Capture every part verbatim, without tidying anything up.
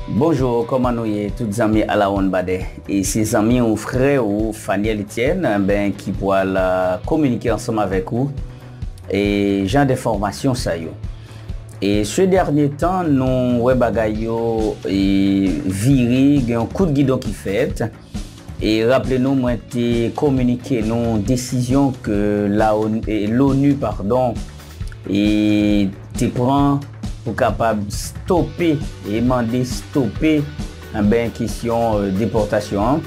Bonjou, kòman nou ye, tout zanmi alawonnbadè? E se zanmi ou, frè ou, Faniel Etienne, ben, ki pral, euh, kominike ansanm avèk ou, e jan de enfòmasyon sa yo. E se dènye tan, nou wè bagay yo, e, vire, gen yon kout gidon ki fèt. E raple nou, mwen te kominike nou desizyon ke la, e, l'ONU, padon, e te pran pou kapab stope, e mande stope, enben, kesyon, e, depòtasyon an.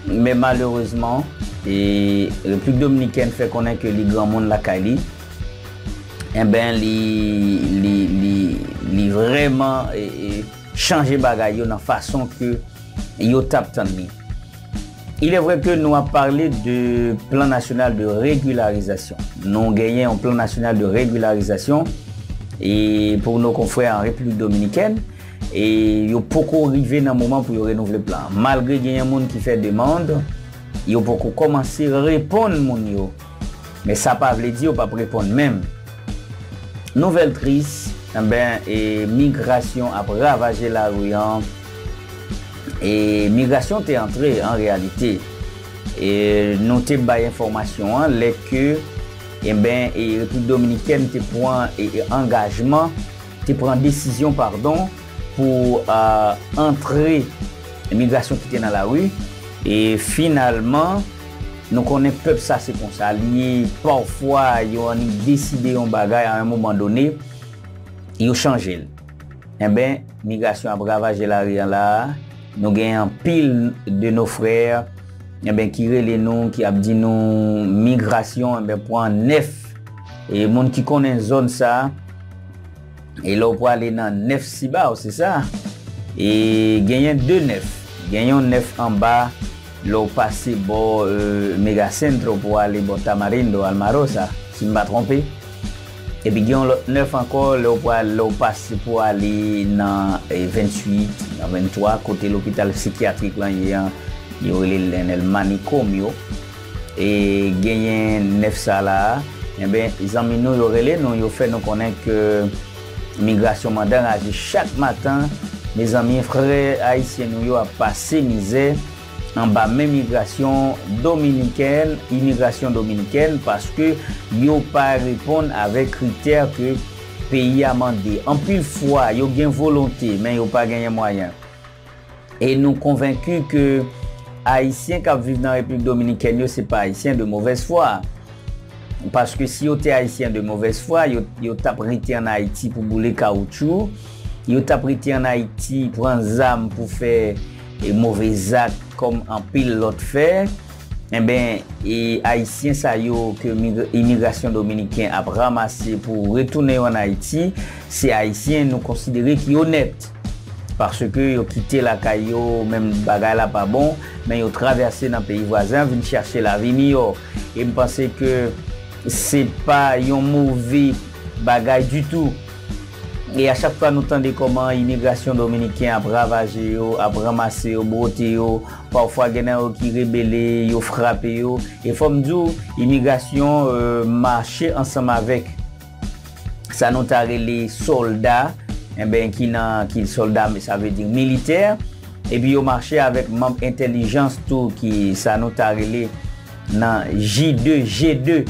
Men malerezman, e Repiblik Dominikèn fè konnen ke li granmoun lakay li. Enben, li, li, li, li vrèman, e, e, chanje bagay yo nan fason ke yo t ap tann li. Il est vrai que nou ap pale de plan national de régularisation. Nou genyen yon plan national de régularisation e pou nos confrères en République Dominicaine, e yo poko rive nan moman pou yo renouvle plan an. Malgre genyen moun ki fè demann, yo poko kòmanse reponn moun yo. Men sa pa vle di yo p ap reponn menm. Nouvèl tris, enben, e migrasyon ap ravaje lari an. E migrasyon te antre an reyalite. E nou te bay enfòmasyon an lè ke, enben, e Repiblik Dominikèn te pran, e, e angajman, te pran desizyon, padon, pou, a, antre migrasyon ki te nan lari. E finalman, nou konnen pèp sa se konsa li ye. Pafwa, yo annik deside yon bagay, a yon moman done, yo chanje l. Enben, migrasyon ap ravaje lari an la a. Nou gen anpil de nos frères, enben, ki rele nou, ki ap di nou migrasyon, enben, pran nèf. E moun ki konnen zòn sa a, e lè w prale nan nèf Sibao, se sa. E genyen de nèf. Gen yon nèf anba, lè w pase bò, e, Megacentro pou ale bò Tamarindo, Almarosa, si m pa twonpe. Epi gen yon lòt nèf ankò, lè w pral, lè w pase pou ale nan, e, venntuit, nan venntwa, kote lopital sikyatrik lan ye an, yo rele l nan el manicomio. E genyen nèf sa la a, enben, zanmi nou yo rele nou, yo fè nou konnen ke migrasyon mande anraje chak maten. Mezanmi, frè ayisyen nou yo ap pase mizè anba men migrasyon dominikèn, imigrasyon dominikèn, paske yo pa reponn avèk kritè ke peyi a mande. Anpil fwa, yo gen volonte, men yo pa genyen mwayen. E nou konvenki ke Ayisyen k ap viv nan Repiblik Dominikèn yo, se pa Ayisyen de movèz fwa. Paske si yo te Ayisyen de movèz fwa, yo, yo t ap rete ann Ayiti pou boule kawoutchou, yo t ap rete ann Ayiti, pran zam pou fè, e, move zak kòm anpil lòt fè. Enben, e, Ayisyen sa yo ke mig-, imigrasyon dominiken ap ranmase pou retounen yo ann Ayiti, se Ayisyen nou konsidere ki onèt. Paske yo kite lakay yo, menm bagay la pa bon, men yo travèse nan peyi vwazen an, vin chache lavi miyò. E m panse ke se pa yon move bagay ditou. E a chak fwa nou tande kòman imigrasyon dominiken ap ravaje yo, ap ranmase yo, bwote yo, pafwa gen nan yo ki rebele, yo frape yo. E fò m di w, imigrasyon, e, mache ansanm avèk sa nou ta rele sòlda, enben, ki nan, ki sòlda, sa vle di militè, epi yo mache avèk manm entèlijans tou, ki sa nou ta rele nan J de, G de.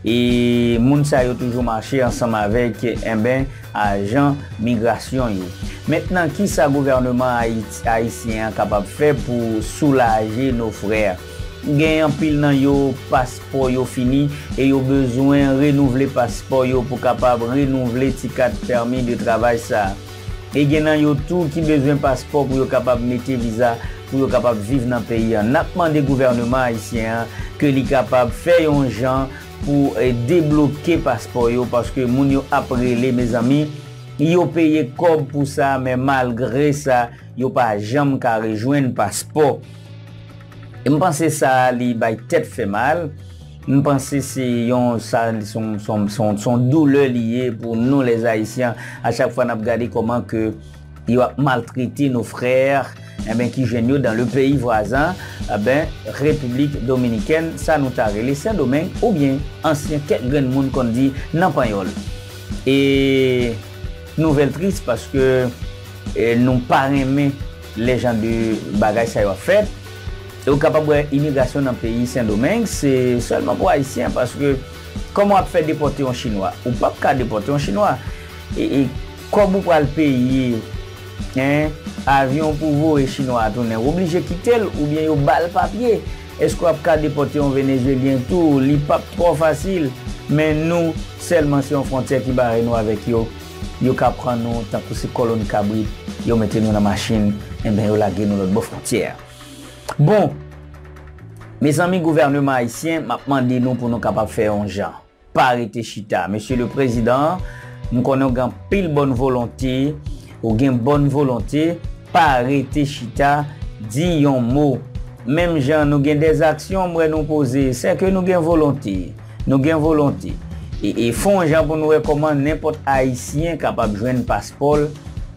E moun sa yo toujou mache ansanm avèk, enben, ajan migrasyon yo. Mentnan, kisa gouvènman ayit-, ayisyen an kapab fè pou soulaje nos frères? Gen anpil nan yo, paspò yo fini e yo bezwen renouvle paspò yo pou kapab renouvle ti kat pèmi de travay sa a. E gen nan yo tou ki bezwen paspò pou yo kapab mete viza, pou yo kapab viv nan peyi an. N ap mande gouvènman ayisyen an ke li kapab fè yon jan pou, e, debloke paspò yo, paske moun yo ap rele, mezanmi, yo peye kòb pou sa, men malgre sa, yo pa janm ka rejwenn paspò. E m panse sa a, li bay tèt fè mal. M panse se yon, sa, se yon, se yon, se yon, se yon doulè li ye pou nou, les Haïtiens. A chak fwa n ap gade kòman ke yo ap maltrete nos frères, enben, ki jwenn yo dans le pays voisin, enben, Repiblik Dominikèn, sa nou ta rele Sendomeng, oubyen ansyen kèk grenn moun konn di nan Panyòl. E nouvèl tris, paske e nou pa renmen lè jan de bagay sa yo ap fèt. E ou kapab wè imigrasyon nan peyi Sendomeng, se sèlman pou Ayisyen, paske kòman w ap fè depòte yon Chinwa? Ou p ap ka depòte yon Chinwa. E, e kòb ou pral peye, en, avyon pou voye Chinwa a tounen, ou oblije kite l, oubyen yo ba l papye. Èske w ap ka depòte yon Venezuelyen tou? Li p ap twò fasil, men nou, sèlman se yon fwontyè ki bare nou avèk yo. Yo ka pran nou tankou se kòlonn kabrit, yo mete nou nan machin, enben, yo lage nou lòtbò fwontyè a. Bon, mezanmi, gouvèneman ayisyen, m ap mande nou pou nou kapab fè yon jan. Pa rete chita. Mesye le Prezidan, m konnen w gen anpil bòn volonte, ou gen bòn volonte, pa rete chita, di yon mo. Menm jan nou gen dèzaksyon, m wè nou poze, sèke nou gen volonte. Nou gen volonte. E, e fè yon jan pou nou wè kòman nenpòt Ayisyen kapab jwenn paspò l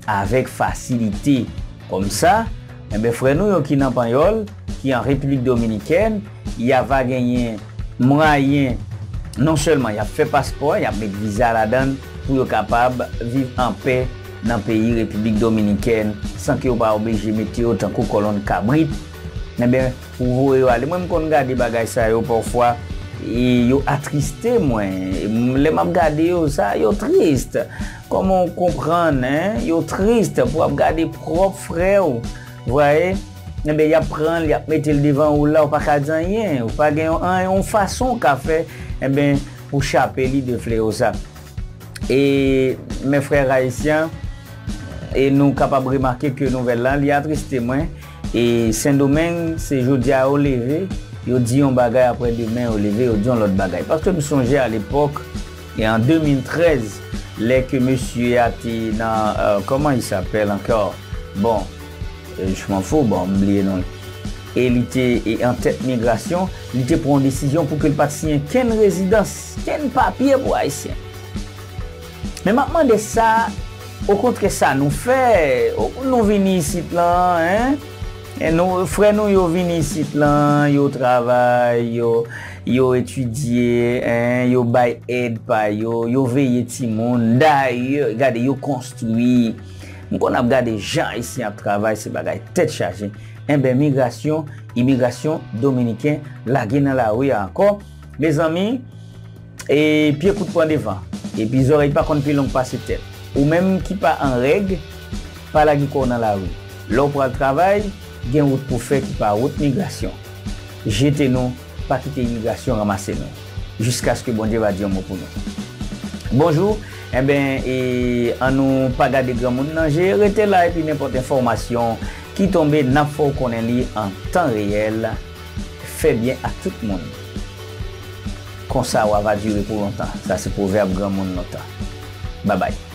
avèk fasilite. Kòmsa, enben, frè nou yo ki nan Panyòl, ki an Repiblik Dominikèn, y a va genyen mwayen, non sèlman y ap fè paspò, y ap met viza ladan l pou yo kapab viv anpè nan peyi Repiblik Dominikèn, san ke yo pa oblije mete yo tankou kòlonn kabrit. Enben, pou voye yo ale. Mwen, m konn gade bagay sa yo pafwa, e yo atriste mwen. Lè m ap gade yo, sa, yo tris. Kòman w konprann, en? Yo tris pou w ap gade pwòp frè w, vwaye, enben, y ap pran l, y ap mete l devan ou la, ou pa ka di anyen, ou pa gen yon, yon fason w ka fè, enben, pou chape lide fleyo sa. E, mes frères haïtiens, e nou kapab remake ke nouvèl la, li atriste mwen. E Sendomeng, se jodi a yo leve, yo di yon bagay, apre demen yo leve, yo di yon lòt bagay. Paske m sonje alepòk, e an de mil trèz, lè ke mesye a te nan, euh, comment il s'appelle encore? Bon, euh, je m'en fous, bon, m bliye non l. E li te, e an tèt migrasyon, li te pran yon desizyon pou ke l pa t siyen kenn rezidans, kenn papye pou Ayisyen. Men m ap mande sa, okontrè sa nou fè, o-, nou vini isit lan, en? E nou, frè nou yo vini isit lan, yo travay, yo, yo etidye, en, yo bay èd pa yo, yo veye timoun. Dayè, gade, yo konstwi. M konn ap gade jan Ayisyen ap travay, se bagay tèt chaje. Enben, migrasyon, imigrasyon dominiken lage nan lari a ankò. Mezanmi, e pye kout pran devan, epi zòrèy pa konn pi long pase tèt. Ou menm ki pa an règ, pa lage kò w nan lari. Lè w pral travay, gen wout pou fè ki pa wout migrasyon. Jete nou, pa kite imigrasyon ranmase nou, jiskaske Bondye va di yon mo pou nou. Bonjou, enben, e, ann nou pa gade granmoun nan je, rete la epi nenpòt enfòmasyon ki tonbe, n ap fè w konnen li an tan reyèl. Fè byen ak tout moun. Konsa w a va dire pou lontan. Sa se pwovèb granmoun lontan. Babay.